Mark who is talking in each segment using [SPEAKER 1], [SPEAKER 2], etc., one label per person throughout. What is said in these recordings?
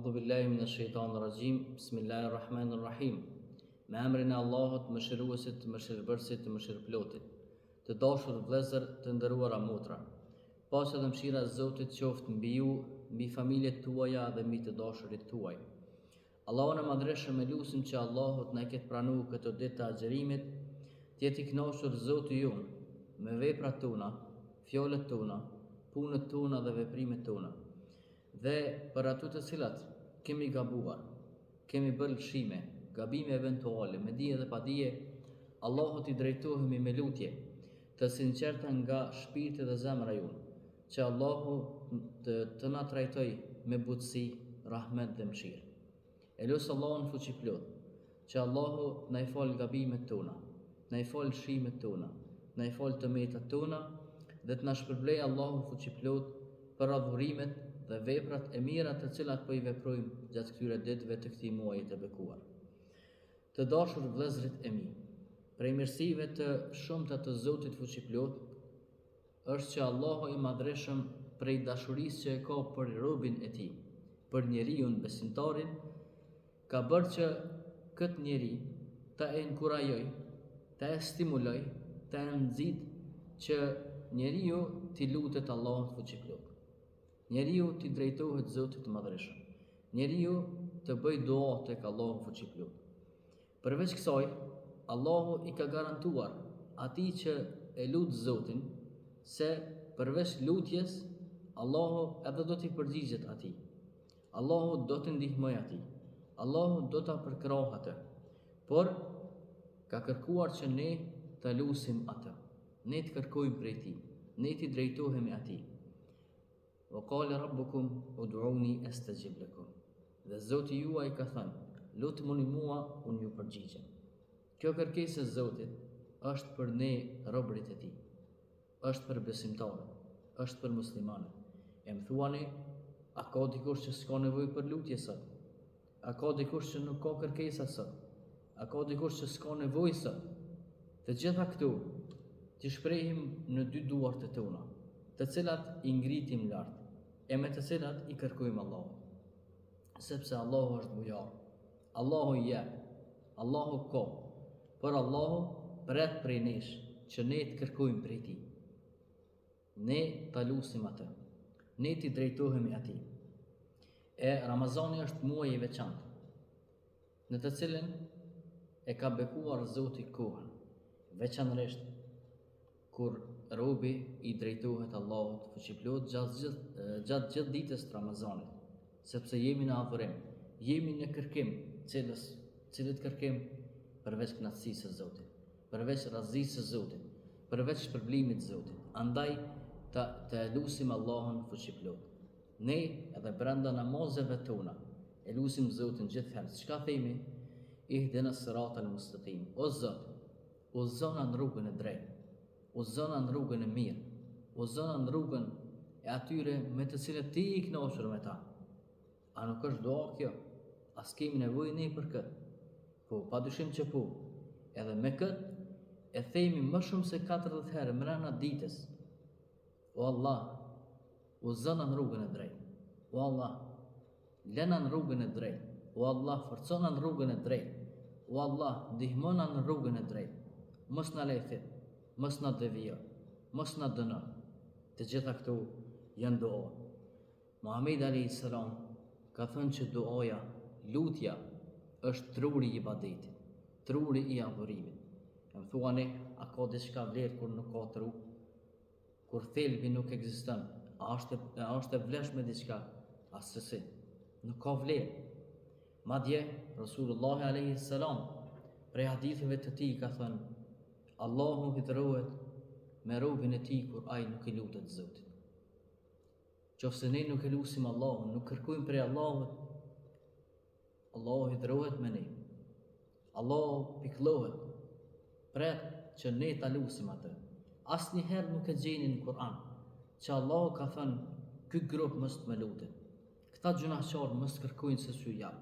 [SPEAKER 1] A'udhu billahi minash shaitanir rajim. Bismillahir Rahmanir Rahim. Me emrin e Allahut, Mëshiruesit, Mëshirëbërësit, Mëshirëplotit. Të dashur vëllezër, të nderuara motra. Paqja dhe mëshira e Zotit qoftë mbi ju, mbi familjet tuaja dhe mbi të dashurit tuaj. Allahun e Madhërishëm e lusim që Allahu të na i ketë pranu këto ditë të agjërimit, të jetë i kënaqur Zoti jonë me veprat tona, fjalët tona, punët tona dhe veprimet tona. Dhe për ato të cilat kemi gabuar, kemi bërë lëshime, gabime eventuale, me dije dhe pa dije, Allahut i drejtohemi me lutje të sinqerta nga shpirti dhe zemra jonë, që Allahu të, të na trajtojë me butësi, rahmet dhe mëshirë. E lus Allahun fuqiplotë, që Allahu të na i falë gabimet tona, të na i falë lëshimet tona, të na i falë të metat tona dhe të na shpërblejë Allahu fuqiplotë për adhurimet dhe veprat e mira të cilat po i veprojmë gjatë këtyre ditëve të këtij muaji të bekuar. Të dashur vëllezërit e mi, prej mirësive të shumta të Zotit fuqiplotë, është që Allahu i Madhërishëm prej dashurisë që e ka për robin e tij, për njeriun besimtarin, ka bërë që këtë njeri ta inkurajojë, ta e stimulojë, ta e nxitë që njeriu t'i lutet Allahut fuqiplotë. Njeriu t'i drejtohet Zotit të Madhërishëm. Njeriu të bëjë dua tek Allahu fuqiplotë. Përveç kësaj, Allahu i ka garantuar atij që e lut Zotin se përveç lutjes, Allahu edhe do t'i përgjigjet atij. Allahu do t'i ndihmojë atij. Allahu do ta përkrahë atë. Por ka kërkuar që ne ta lusim atë. Ne të kërkojmë prej tij. Ne t'i drejtohemi atij. Wa qala rabbukum ud'uni astajib lakum. Dhe Zoti juaj ka thënë, lutmuni mua, unë ju përgjigjem. Kjo kërkesë e Zotit është për ne robërit e tij. Është për besimtarët, është për muslimanët. E më thuani, a ka dikush që s'ka nevojë për lutje sot? A ka dikush që nuk ka kërkesa sot? A ka dikush që s'ka nevojë sot? Të gjitha këto t'i shprehim në dy duart e tona, të cilat i ngritim lart, e me të cilat i kërkojmë Allahut. Sepse Allahu është bujar, Allahu jep, Allahu ka, por Allahu pret prej nesh që ne të kërkojmë prej tij. Ne ta lusim atë. Ne t'i drejtohemi atij. E Ramazani është muaj i veçantë, në të cilin e ka bekuar Zoti kohën, veçanërisht kur robi i drejtohet Allahut fuqiplotë gjatë gjithë gjatë gjithë ditës të Ramazanit, sepse jemi në adhurim, jemi në kërkim, cilës, cilit kërkim përveç kënaqësisë së Zotit. përveç razisë së Zotit, përveç shpërblimit të Zotit. Andaj ta të e lusim Allahun fuqiplotë. Ne edhe brenda namazeve tona e lusim Zotin gjithherë. Çka themi? Ihdina siratal mustaqim. O Zot, udhëzona në rrugën e drejtë. Udhëzona në rrugën e mirë. Udhëzona në rrugën e atyre me të cilët ti je i kënaqur me ta. A nuk është dua kjo? A s'kemi nevojë ne për këtë? Po, pa dyshim që po. Edhe me këtë e themi më shumë se 40 herë mrena ditës. O Allah, udhëzona në rrugën e drejtë. O Allah, lena në rrugën e drejtë. O Allah, forcona në rrugën e drejtë. O Allah, ndihmona në rrugën e drejtë. Mos na le fit, mos na devijo, mos na dëno. Të gjitha këto janë dua. Muhamedi alejhi selam ka thënë që duaja, lutja, është truri i ibadetit, truri i adhurimit. E më thuani, a ka diçka vlerë kur nuk ka tru? Kur thelbi nuk ekziston, a është a është e vlefshme diçka? Assesi. Nuk ka vlerë. Madje Resulullah alejhi selam prej haditheve të tij ka thënë Allahu hidhërohet me robin e tij kur ai nuk i lutet Zotit. Qoftë se ne nuk e lusim Allahun, nuk kërkojmë prej Allahut, Allahu hidhërohet me ne. Allahu pikëllohet, pret që ne ta lusim atë. Asnjëherë nuk e gjeni në Kur'an që Allahu ka thënë ky grup mos të më lutet. Këta gjynahqarë mos të kërkojnë se s'ju jap.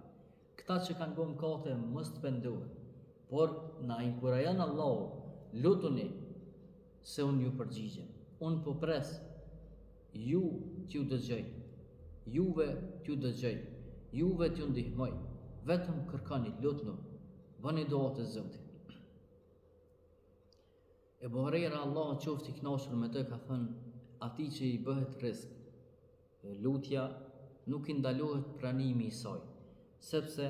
[SPEAKER 1] Këta që kanë bo mëkate mos të pendohen. Por na inkurajon Allahu, lutuni se unë ju përgjigjem. Unë po pres ju t'ju dëgjoj. Juve t'ju dëgjoj. Juve t'ju ndihmoj. Vetëm kërkoni, lutnu, bëni dua te Zoti. Ebu Hurejra Allahu qoftë i kënaqur me të ka thënë atij që i bëhet rizk, lutja nuk i ndalohet pranimi i saj, sepse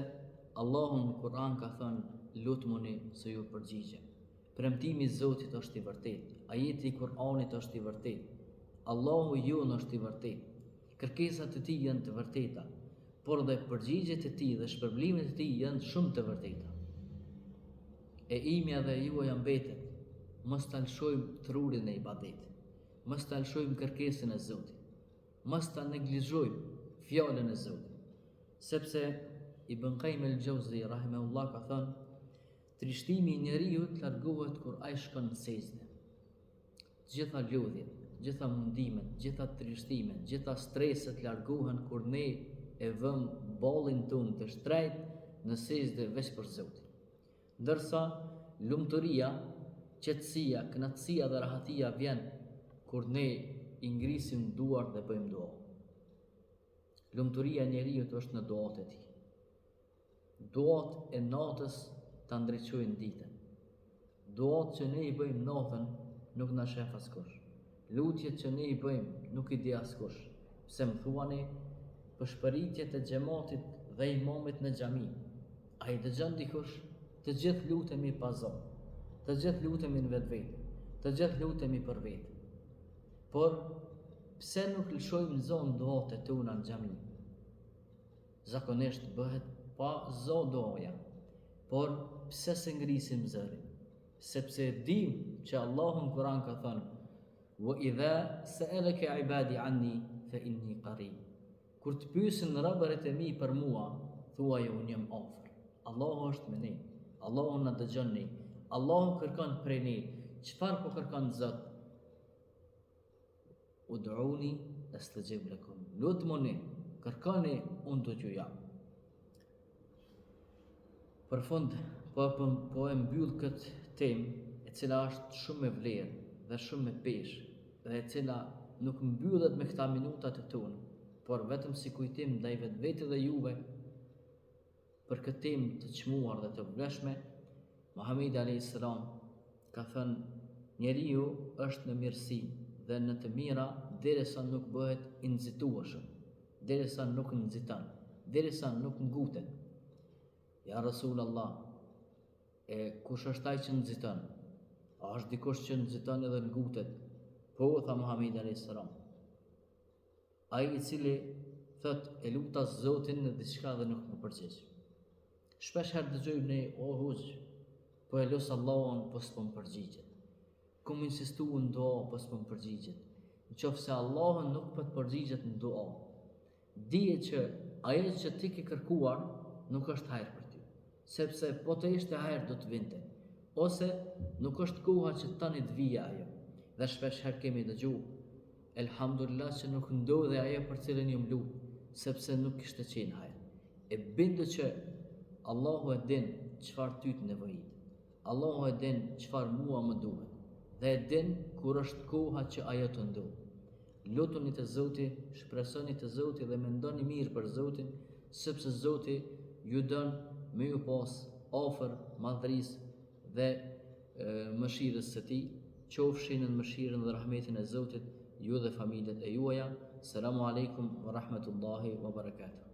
[SPEAKER 1] Allahu në Kur'an ka thënë lutmuni se ju përgjigjem. Premtimi i Zotit është i vërtetë, ajeti i Kur'anit është i vërtetë, Allahu jonë është i vërtetë. Kërkesat e tij janë të vërteta, por dhe përgjigjet e tij dhe shpërblimet e tij janë shumë të vërteta. E imja dhe e juaja mbetet, mos ta lëshojmë trurin e ibadetit, mos ta lëshojmë kërkesën e Zotit, mos ta neglizhojmë fjalën e Zotit. Sepse Ibn Kajim el-Xheuzi rahimehullah ka thënë, trishtimi i njeriut largohet kur ai shkon në sexhde. Të gjitha lodhjet, të gjitha mundimet, të gjitha trishtimet, të gjitha streset largohen kur ne e vëmë ballin tonë të shtrejtë në sexhde veç për Zotin. Ndërsa lumturia, qetësia, kënaqësia dhe rahatia vjen kur ne i ngrisim duart dhe bëjmë dua. Lumturia e njeriut është në duat e tij. Duat e natës ta ndriçojnë ditën. Duat që ne i bëjmë natën nuk na shef askush. Lutjet që ne i bëjmë nuk i di askush. Pse më thuani pëshpëritjet e xhematit dhe imamit në xhami? A i dëgjon dikush? Të gjithë lutemi pa zë. Të gjithë lutemi në vetvete. Të gjithë lutemi për vete. Por pse nuk lëshojmë zë në duat e tona në xhami? Zakonisht bëhet pa zë duaja, por pse s'e ngrisim zërin? Sepse e dimë që Allahu në Kur'an ka thënë: "Wa idha sa'alaka ibadi anni fa inni qarib." Kur të pyesin robërit e mi për mua, thuaju unë jam afër. Allahu është me ne. Allahu na dëgjon ne. Allahu kërkon prej ne. Çfarë po kërkon Zot? Ud'uni estexhib lekum. Lutmuni, kërkoni, unë do t'ju jap. Për fund, po, po, po e mbyll këtë temë, e cila është shumë me vlerë dhe shumë me peshë, dhe e cila nuk mbyllet me këta minutat e tona, por vetëm si kujtim ndaj vetvetes dhe juve, Për këtë temë të çmuar dhe të vlefshme, Muhamedi alayhis salam ka thënë: Njeriu është në mirësi dhe në të mira derisa nuk bëhet i nxitueshëm, derisa nuk nxiton, derisa nuk ngutet. Ja Rasul Allah, e kush është ai që nxiton? A është dikush që nxiton edhe ngutet? Po, tha Muhamedi alayhis salam. Ai i cili thotë e luta Zotin në diçka dhe nuk m'u përgjigj. Shpesh herë dëgjojmë ne o hoxhë, po e lus Allahun po s'po më përgjigjet. Kom insistu në dua po s'po më përgjigjet. Në qoftë se Allahu nuk po të përgjigjet në dua, dije që ajo që ti ke kërkuar nuk është hajr për ty. Sepse po të ishte hajr do të vinte. Ose nuk është koha që tani të vijë ajo. Dhe shpesh herë kemi dëgju Elhamdulillah që nuk ndodhi ajo për cilën jom lut, sepse nuk kishte qenë hajr. E bindu që Allahu e din çfarë ty të nevojitet. Allahu e din çfarë mua më duhet dhe e din kur është koha që ajo të ndodhë. Lutuni te Zoti, shpresoni te Zoti dhe mendoni mirë për Zotin, sepse Zoti ju don me ju pas afër madhërisë dhe mëshirës së Tij, qofshi nën mëshirën dhe rahmetin e Zotit ju dhe familjet e juaja. Selamu alejkum wa rahmetullahi wa barakatuh.